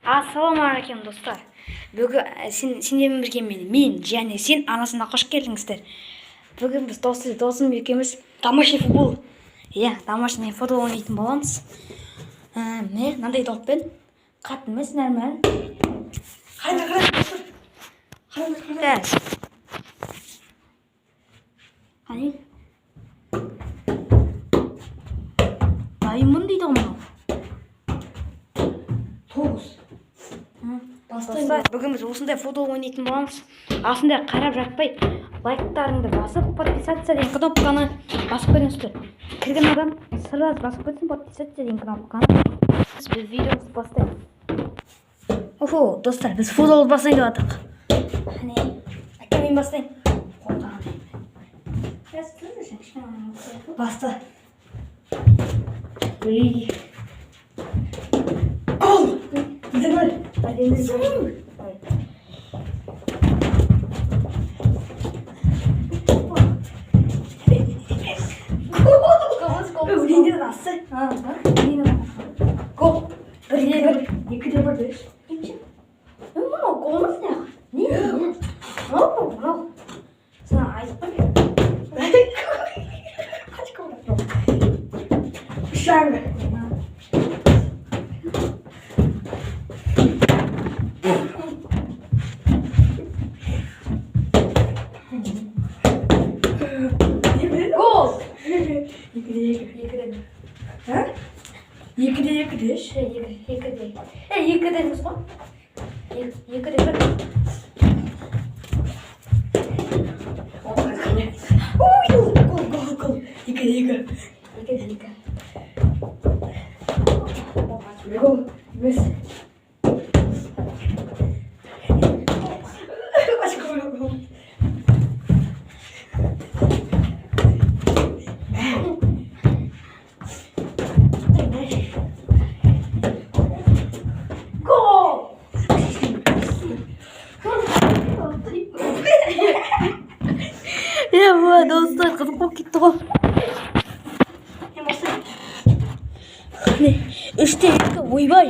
Ассалаумағалейкум, достар! Бүгін сендермен бірге мен және сен арнасына қош келдіңіздер. Бүгін біз досым екеуміз Домашний футбол. Иә, домашний футбол ойнайтын боламыз. Міне, мынандай доппен, қатты емес, нормально. Қараңдар, қараңдар. Қараңдар, қараңдар. Қазір. Қане, дайынмын дейді ғой мынау. 9. Бастаймын. Достар, бүгін біз осындай футбол ойнайтын боламыз. Осындай қарап жатпай, лайктарыңды басып, подписаться деген кнопканы басып кетіңіздер. Кірген адам сразу басып кетсін подписаться деген кнопканы. Біз видеомызды бастайық. Охо, достар, біз футбол бастайын деп жатырмық. Қане, әке, мен бастайын. Баста. Үй. Гол! 1-0. 1-0. Өлеңдер асты. Гол. 1-1. 2-1 деш. Мынау гол емес, не? Не? Мынау, мынау. Сен айтып қой. Қанша гол? 3,5. Гол! 2-2. 2-де. А? 2-2 деш. 2, 2-де. 2-де емес қой. 2-де 1. Ой, гол, гол, гол. 2-2. 2-де 2. Гол. Емес. Қанша гол, гол. Гол! Е, бұ, достар, қызық болып кетті ғой. Міне, 3-те 2, ойбай.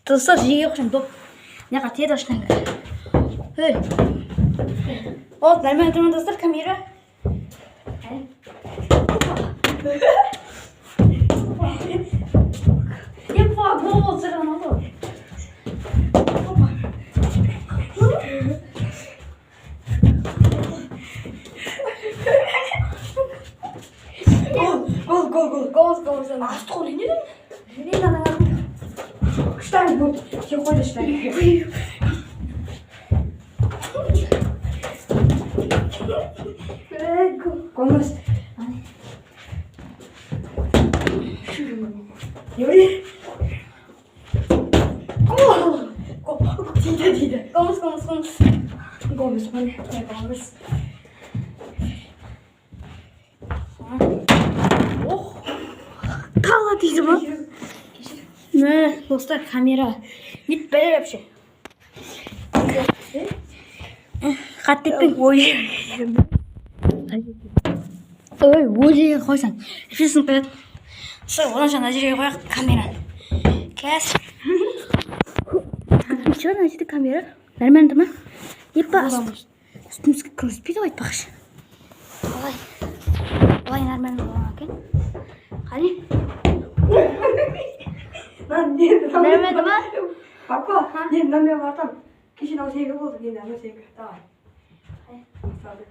Достар, жеге қошам доп. Мына тиеді аштан. Ей. Вот, нормально тұрмын, достар, камера. Епа, гол болды саған ғой. Гол, гол, гол, гол. Гол, гол, саған. Асты қол не дедің? Не анаң артында. Штанг болды. Сен қойды штанг. Гол. Гол емес. Не білейін? Гол! Гол. Тиді, тиді. Гол, гол, гол. Гол емес, міне. Гол емес. Ох. Қала тиді ма? Мә, достар, камера. Не бәле вообще? Қатты етпең. Ой. Ой, ол жерге қойсаң. Сынып кетеді. Достар, одан соң мына жерге қояйық камераны. Қазір. Ничего, мына жерде камера. Нормально тұр ма? Епа, үстімізге кіргізбейді ғой айтпақшы. Былай. Былай нормально болған екен. Қане? Мына не? Нормально ма? Папа, не, мына мен бартам. Кеше мынау сенікі болды, енді анау сенікі. Давай. Бастады.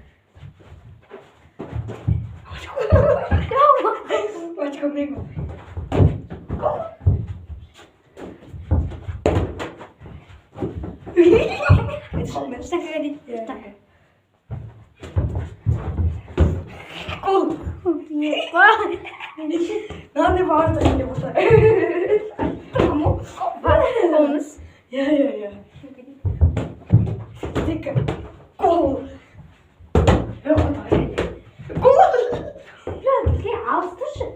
Очко мен гол. Гол. Штангаға дейін. Иә. Гол. Епа. Мынандай барды енді болса. Тамам. Гол емес. Иә, иә, иә. Тек гол. Гол. Бізге алыс тұршы.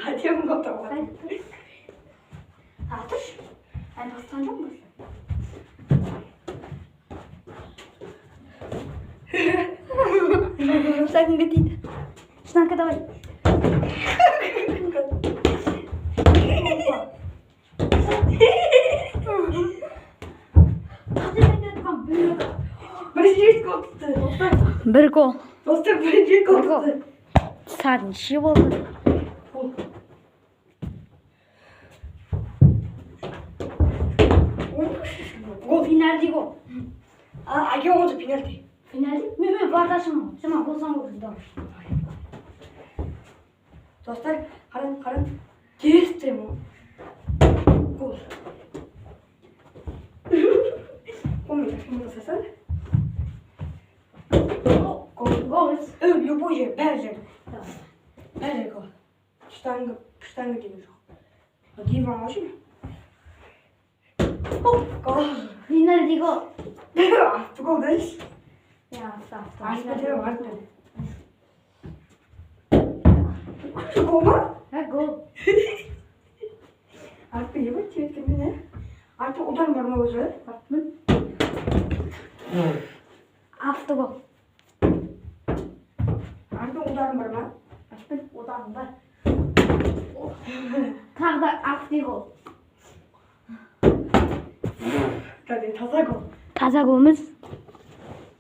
Әдемі гол табады. А, тұршы. Әлі бастаған жоқпыз. Штанга дейді. Штанга, давай. Опа. Бірінші рет гол түсті, достар. Бір гол. Достар, бірінші рет гол Бір гол. түсті. Сағат неше болды? Гол. Гол. Пенальти гол. А, әке болды пенальти. Пенальти? Мен вардашымын. Сен гол сан гол давай. Достар, қараң, қараң. Тез мо. Гол. Қолмен жасасаң. Гол. Гол. Любой жер, бәрі жер. Давай. Бәрі жер гол. Штанга, штанга деген жоқ. Диван можно? Гол. Пенальти гол. Автогол деші. Я, авто. Артқа теремін, артқа. Гол ма? Ha, гол. Артқа ебать тебеткен мен, ә? Артқа удар бар ма өзі? Артмын. Автогол. Артқа ударым бар ма? Артпын ударым бар. Тағы да автогол. Кәдімгі таза гол. Таза голымыз.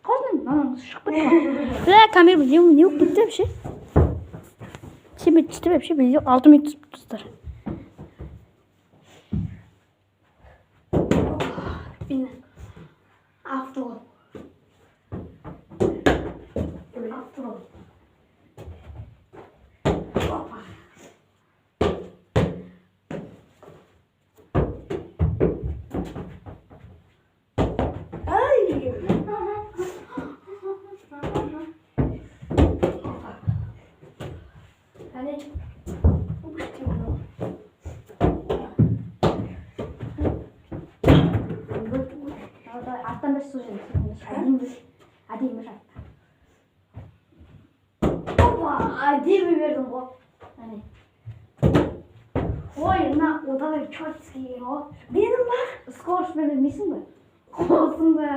Қалдың, анаң шығып кетті. Бля, камера не болып кетті вообще? Семет түсті вообще, видео 6 минут түсіп достар. Автогол. Автогол. Опа. Ай! Әне. Арттан бір су жейміз. Әдемі бір. Әдемі бір артта. Опа, әдемі бердің ғой. Әне. Ой, мына одан чёртский келген ғой. Менің ба? Скорость-мен білмейсің бе? Қолсың ба?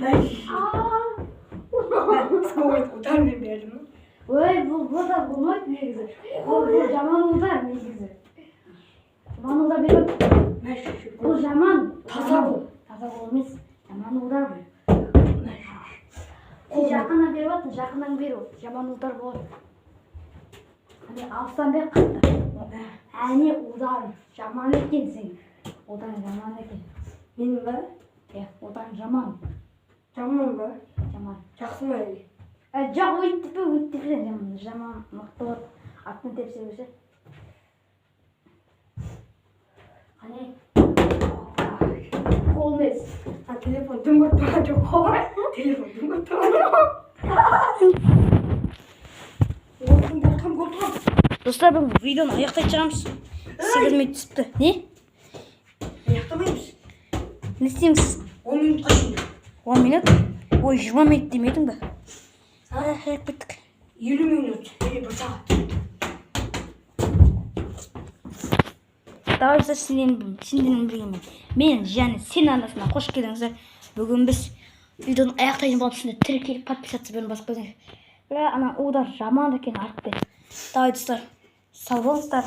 Мәш. Аа. Скорость удармен бердім. Ой, бұл да болмайды негізі. Бұл жаман удар негізі. Жаман удар беріп, Мәш. бұл жаман. Таза гол. Таза гол емес. Жаман удар бұл. Мәш. Сен жақыннан беріп жатсың, жақыннан беру. Жаман удар болады. Әне алыстан бер қатты. Әне удар жаман екен сен. Удар жаман екен. Менің ба? Иә, удар жаман. Жаман ба? Жаман. Жақсы ма әлде? Ә, жоқ, өйтіп өйтіп жаман, жаман мықты болады. Аттан тепсе берсе. Қане. Гол емес. А, телефон дым көріп тұрған жоқ қой. Телефон дым көріп тұрған жоқ. Гол гол гол гол. Достар, бүгін видеоны аяқтайтын шығамыз. 8 минут түсіпті. Не? Аяқтамаймыз. Не істейміз? 10 минутқа шейін. 10 минут? Ой, 20 минут демедің бе? Аяқ кеттік. 50 минут или бір сағат. Давай достар, сендермен бірге мен және сен арнасына қош келдіңіздер. Бүгін біз видеоны аяқтайтын боламыз. Сендер тіркеліп, подписаться бөлімін басып қойыңыздар. Бля, ана удар жаман екен артпен. Давай, достар, сау болыңыздар.